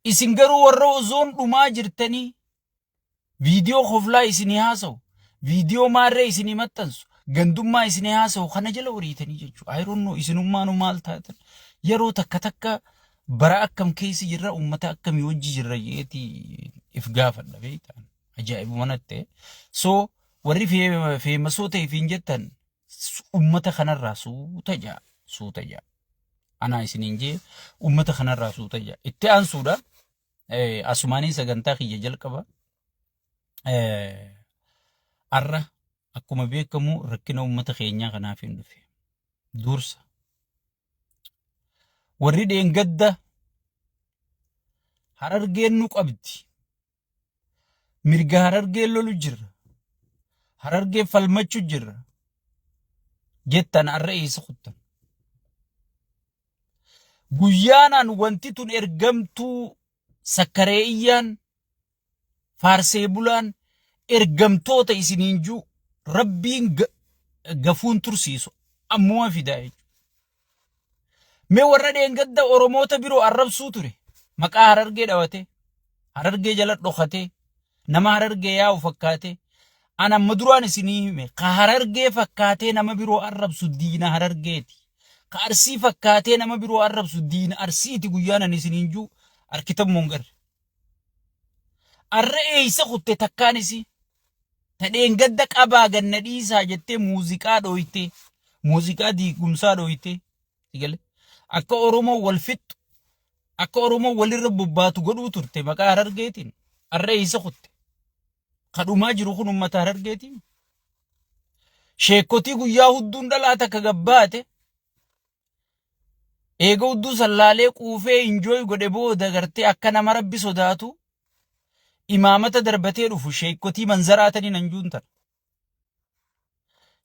Isin garuu warra ozoon dhumaa jirtanii viidiyoo koflaa isinii haasa'u, viidiyoo maarree isinii maxxansu, gandummaa isinii haasa'u kana jala horiitanii jechuudha. I don't know isinummaanuu maal taatan. Yeroo takka takka bara akkam keessa jirra uummata akkamii wajji jirra jeeti if gaafadha beektaan. Ajaa'ibuma natti ta'e. So warri feemasoo ta'e fiin jettan uummata kanarraa suuta ja'a suuta ja'a. Anaa isiniin jee uummata kanarraa suuta ja'a. Itti aansuudhaan asumaanii sagantaa kiyya jalqaba. Arra akkuma beekamu rakkina uummata keenyaa kanaaf hin dhufe. Dursa. Warri dheengadda Harargeen nu qabdi. Mirga Harargeen lolu jirra. Harargeen falmachu jirra. Jettan arra eessa kuttan? Guyyaanaan wanti tun ergamtuu sakkaree'iyyaan faarsee bulaan ergamtoota isiniin juu rabbiin gafuun tursiisu ammuma fidaa jechuudha. Mee warra dheengadda Oromoota biroo arrabsuu ture maqaa Harargee dhawatee Harargee jala dhokatee nama Harargee yaa'u fakkaatee an amma duraan isinii hime ka Harargee fakkaatee nama biroo arrabsu diina Harargeeti. Ka Arsii fakkaatee nama biroo arrabsu diina Arsiiti guyyaan ani isiniin juu arkitammoo hin garre. Arra eeysa kutte takkaan isii. Ta dheengadda qabaa ganna dhiisaa jettee muuziqaa dhooytee muuziqaa diigumsaa dhooytee sigale akka Oromoo wal fixxu akka Oromoo walirra bobbaatu godhuu turte maqaa Harargeetiin arra eeysa kutte. Ka dhumaa jiru kun uummata Harargeetiin. Sheekkotii guyyaa hudduun dhalaa takka gabbaate Eega hudduu san laalee quufee enjoy godhe booda gartee akka nama rabbi sodaatu imaamata darbatee dhufu sheekkotii manzaraa tanii nan juun tana.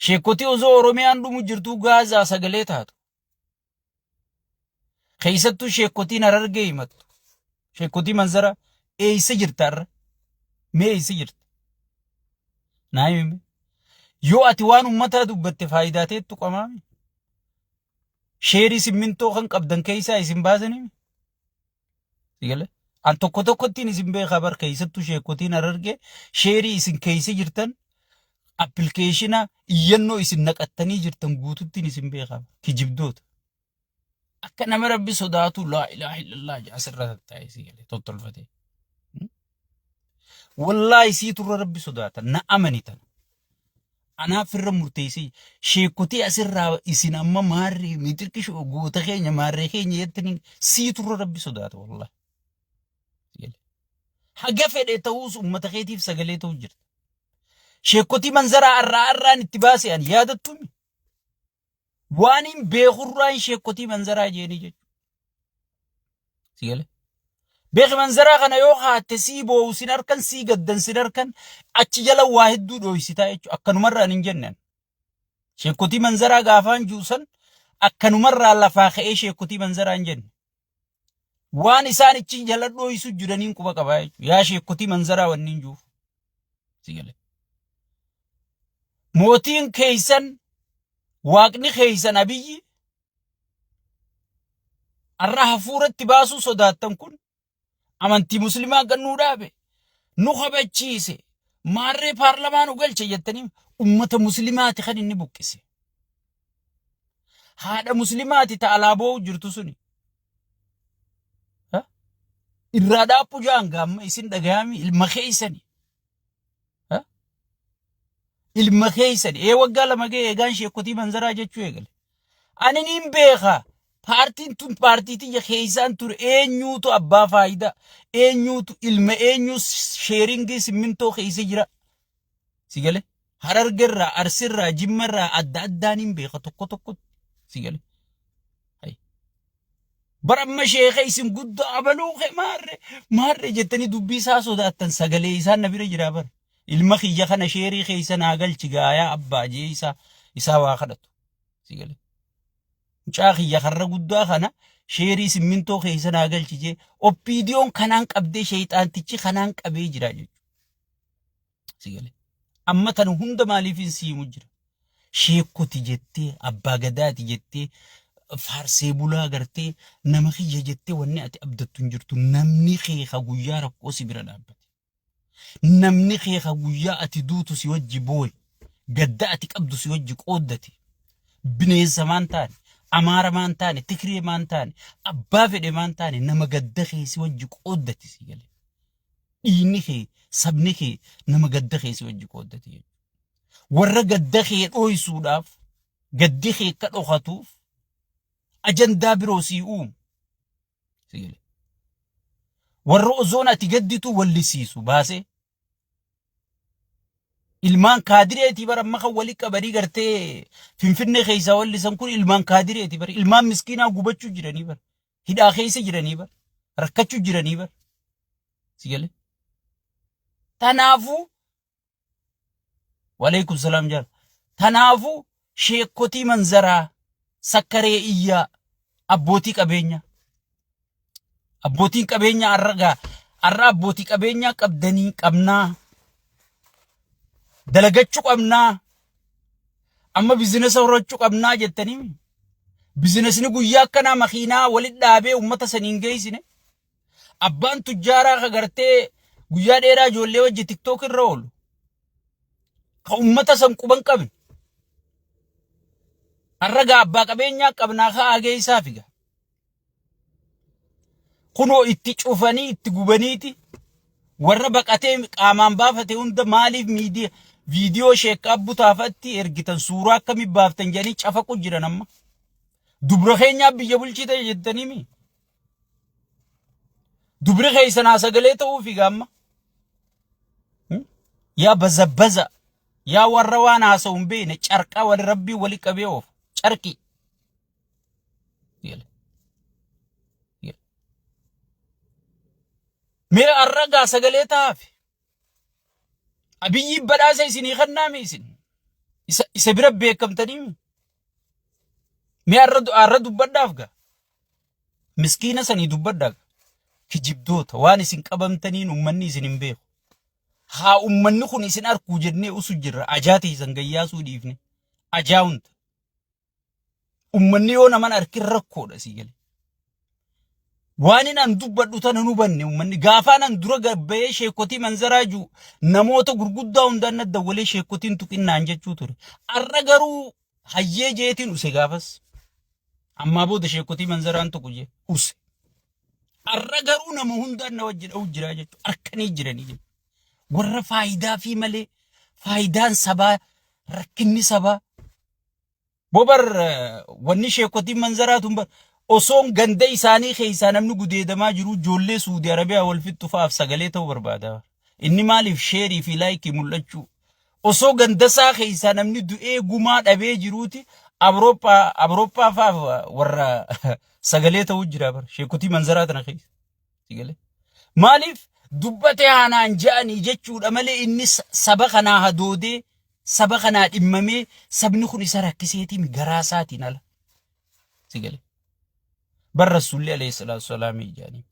Sheekkotii osoo Oromiyaan dhumu jirtuu Gaazaa sagalee taatu. Keessattuu sheekkotiin Harargee himattu. Sheekkotii manzaraa eessa jirta har'a? Mee eessa jirta? Naa himi. Yoo ati waan ummataa dubbatte faayidaa teettu qamaami. Sheerii simmintoo kan qabdan keessaa isin baasanii. Sigale. An tokko tokkottiin isin beekaa bar keessattuu sheekotiin Harargee sheerii isin keessa jirtan appilikeeshina iyyannoo isin naqattanii jirtan guututtiin isin beekaa kijibdoota. Akka nama rabbi sodaatu laa ilaaha illallah jedha asirra tattaa'ee sigale tottolfatee. Wallaahi sii turra rabbi sodaata na amani tana. Anaaf irra murteessee sheekotii asirraa isin amma maarree mitirkish goota keenya maarree keenya jettanii sii turra rabbi sodaata wallaahi. Haga fedhe ta'uus uummata keetiif sagalee ta'uu jirta. Sheekotii manzaraa arraa arraan itti baase ani yaadattuumi. Waan hin beekurraan sheekotii manzaraa jeeni jechuudha. Si galee? Beeki manzaraa kana yoo kaatte sii boo'u sin harkan sii gaddan sin harkan achi jala waa hedduu dhooysitaa jechuudha. Akkanumarraan hin jenneen. Sheekotii manzaraa gaafaan juusan akkanumarraa lafaa ka'ee sheekotii manzaraa hin jenne. Waan isaan ichi jala dhooysu jiraniin quba qabaa jechuudha. Yaa sheekotii manzaraa wanni hin juuf. Si galee? Mootiin keeysan waaqni keeysan Abiyyi har'a hafuuratti baasuu sodaattan kun amantii muslimaa gannuu dhaabe nu kabachiise maarree paarlamaa nu galche jettanii ummata muslimaati kan inni buqqise. Haadha muslimaati ta alaa boo'u jirtu suni. Irraa dhaaphu ja'an gaamma isin dhagayaami ilma keeysani. Ilma keessan ee waggaa 2 ga'e eegaan sheekotii manzaraa jechuu eegale. Ani niin beeka paartiin tun paartii tiyya keessaan ture eenyuutu abbaa faayidaa eenyuutu ilma eenyuu sheeringii simmintoo keessa jira. Si gale Harargerraa Arsirraa Jimmarraa adda addaan hin beeka tokko tokkotti si gale. Bara amma sheeka isin guddaa abaluu kee maarree maarree jettanii dubbii isaa sodaattan sagalee isaan na bira jira bara. Ilma kiyya kana sheerii keessa naa galchi gaayaa abbaa jee isaa isaa waa kadhatu. Si galee. Mucaa kiyya karra guddaa kana sheerii simmintoo keessa naa galchi jee oppiidiyoon kanaan qabdee sheexaantichi kanaan qabee jira jechuudha. Si galee. Amma tana hunda maaliif hin siimu jira? Sheekoti jettee abbaa gadaati jettee Faarsee bulaa gartee nama kiyya jettee wanni ati abdattu hin jirtu. Namni kee ka guyyaa rakkoo si bira dhaabbate. Namni kee ka guyyaa ati duutu si wajji booye. Gadda ati qabdu si wajji qooddate. Bineensa maan taane, Amaara maan taane, Tigree maan taane, abbaa fedhe maan taane nama gadda kee si wajji qooddate si galee. Dhiigni kee, sabni kee nama gadda kee si wajji qooddate jechuudha. Warra gadda kee dhooysuudhaaf, gaddi kee akka dhokatuuf ajandaa biroo sii uumu. Si galee. Warra osoon ati gadditu wallisiisu baasee ilmaan kaadireetii bara amma kan wali qabanii gartee Finfinnee keessaa wallisan kun ilmaan kaadireetii bara ilmaan miskiinaa gubachuu jiranii bara hidhaa keessa jiranii bara rakkachuu jiranii bara si galee. Tanaafuu Waleekum salaam jaal. Tanaafuu sheekkotii manzaraa sakkaree iyyaa abbootii qabeenyaa. Abbootiin qabeenyaa har'a gaa har'a abbootii qabeenyaa qabdanii qabnaa. Dalagachuu qabnaa. Amma bizinesa horachuu qabnaa jettanii. Bizinesni guyyaa akkanaa makiinaa walitti dhaabee uummata saniin geessine. Abbaan tujjaaraa ka gartee guyyaa dheeraa ijoollee wajji tiktook irra oolu. Ka ummata san quban qabne. Har'a gaa abbaa qabeenyaa qabnaa ka'aa geessaa figa. Kunoo itti cufanii itti gubaniiti warra baqatee qaamaan baafate hunda maaliif miidiyaa viidiyoo sheekka abbu taafatti ergitan suuraa akkamii baaftan jedhanii cafaqu jiran amma. Dubra keenyaa biyya bulchite jettanii mi? Dubri keessan haa sagalee ta'uufi gaamma. Yaa bazabbaza. Yaa warra waan haasa'u hin beekne carqaa wal rabbii wali qabee oofu. Carqii. Mee har'a gaa sagalee ta'aafi. Abiyyi badhaasa isinii kennaame isin. Isa bira beekamtanii. Mee har'a dubbadhaaf gaa. Miskiina sanii dubbadhaa. Kijibdoota waan isin qabamtaniin ummanni isin hin beeku. Haa ummanni kun isin arkuu jennee usu jirra. Ajaa teessan gayyaasuu dhiifne. Ajaa hunda. Ummanni yoo naman arkin rakkoodha sii galee. Waan inni an dubbadhu tana nu banne ummanni gaafaan an dura gabbayee sheekotii manzaraa jiru namoota gurguddaa hundaan na dawwalee sheekotiin tuqinnaan jechuu ture. Arra garuu hayyee jeetiin use gaafas. Ammaa booda sheekotii manzaraan tuqu jee use. Arra garuu nama hundaan na wajji dha'u jira jechuudha. Harkanii jiranii jechuudha. Warra faayidaa fi malee faayidaan sabaa rakkinni sabaa Bobar wanni sheekotiin manzaraa tun bar osoon ganda isaanii keessaa namni gudeedamaa jiru ijoollee Suudi Arabiyaa wal fixxu fa'aaf sagalee ta'uu barbaada. Inni maaliif sheerii fi laayikii mul'achuu? Osoo ganda isaa keessaa namni du'ee gumaa dhabee jiruuti Awurooppaa Awurooppaa fa'aaf warra sagalee ta'uu jira bar sheekotii manzaraa tana keessa. Sigalee. Maaliif dubbate haanaan ja'anii jechuudha malee inni saba kanaa hadoodee saba kanaa dhimmamee sabni kun isa rakkiseetiin garaa isaatiin ala. Sigalee. Bar Rasuulli alayhi salaatu salaamii jedhanii.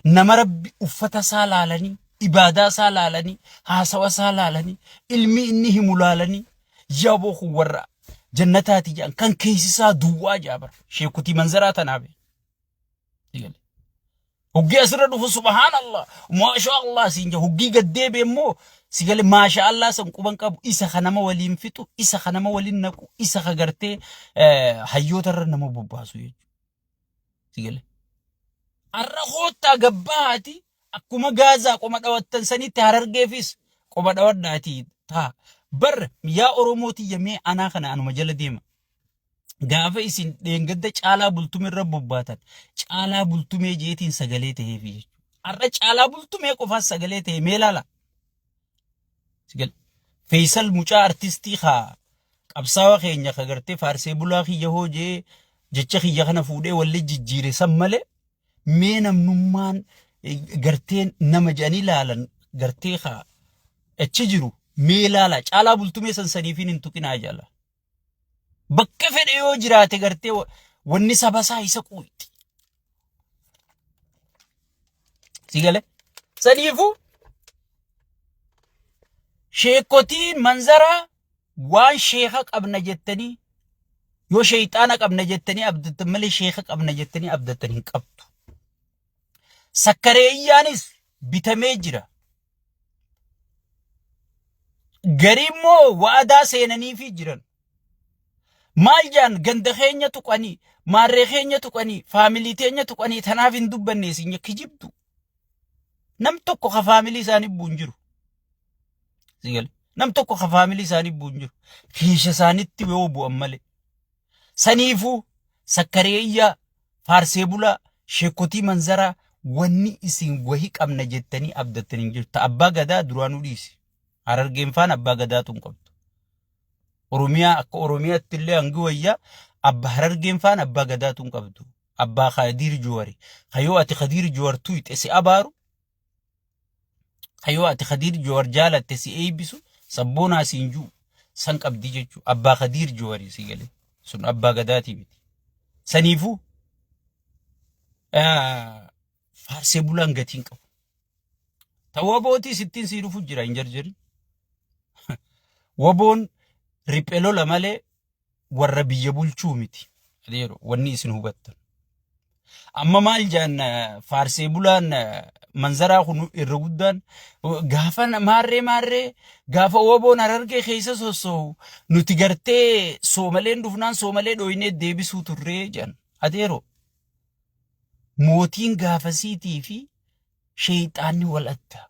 Nama rabbi uffata isaa laalanii, ibaadaa isaa laalanii, haasawa isaa laalanii, ilmi inni himu laalanii, yaboo kun warra jannataati jedhan kan keessi isaa duwwaa jedha bara. Sheekutii manzaraa tanaaf. Sigalee. Hoggii asirra dhufu subhaanallah maashaa Allah siin jedha hoggii gad deebi'e immoo si gale maashaa Allah san quban qabu isa ka nama waliin fixu isa ka nama waliin naqu isa ka gartee hayyoota irra nama bobbaasu jechuudha. Si gale. Arra koottaa gabbaati akkuma gaazaa qoma dhawattan sanitti harargeefis qoma dhawadhaati taa. Bar yaa Oromoo tiyya mee anaa kana anuma jala deema. Gaafa isin dheengadda caalaa bultumee irra bobbaatan caalaa bultumee jeetiin sagalee ta'eefi jechuudha. Har'a caalaa bultumee qofaas sagalee ta'e mee ilaala. Feesal mucaa artistii kaa qabsaawa keenya ka gartee faarsee bulaa kiyya hoo jee jecha kiyya kana fuudhee walli jijjiire san malee mee namnummaan gartee nama jedhanii ilaalan gartee kaa achi jiru mee ilaala caalaa bultumee san saniifiin hin tuqinaa jala. Bakka fedhe yoo jiraate gartee wanni saba isaa isa quuqxi. Si gale? Saniifuu sheekotiin manzaraa waan sheeka qabna jettanii Yoo sheeyxaana qabna jettanii abdattan malee sheeka qabna jettanii abdattan hin qabdu. Sakkareeyyaanis bitamee jira. Garii immoo wa'adaa seenaniifii jiran. Maal jaan ganda keenya tuqanii, maarree keenya tuqanii, faamilii teenya tuqanii tanaaf hin dubbanne isin kijibdu. Nam tokko ka faamilii isaanii bu'u hin jiru. Si gale. Nam tokko ka faamilii isaanii bu'u hin jiru. Kiisha isaanitti yoo bu'an malee. Saniifuu sakkareeyyaa, faarsee bulaa, sheekotii manzaraa wanni isin wahi qabna jettanii abdattan hin jiru. Ta abbaa gadaa duraanuu dhiisi. Harargeen faan abbaa gadaatu hin qabdu. Oromiyaa akka Oromiyaatti illee hangi wayyaa abba Harargeen faan abbaa gadaatu hin qabdu. Abbaa Khadiir Juwari. Kayoo ati Khadiir Juwar tuyxe si abaaru. Kayoo ati Khadiir Juwar jaalatte si eebbisu sabboonaa siin juu san qabdi jechuu. Abbaa Khadiir Juwari si galee. Sun abbaa gadaatii miti. Saniifuu faarsee bulaan gatiin qabu. Ta wabootii sittiin sii dhufu jira hin jarjarin. Waboon riphee lola malee warra biyya bulchuu miti. Adeero wanni isin hubattan. Amma maal jaan faarsee bulaan manzaraa kun irra guddaan gaafa maarree maarree gaafa waboon harargee keessa sossoohu nuti gartee soomaleen dhufnaan soomalee dhooynee deebisuu turree jedhan. Adeero mootiin gaafasiitii fi sheeyxaanni wal adda.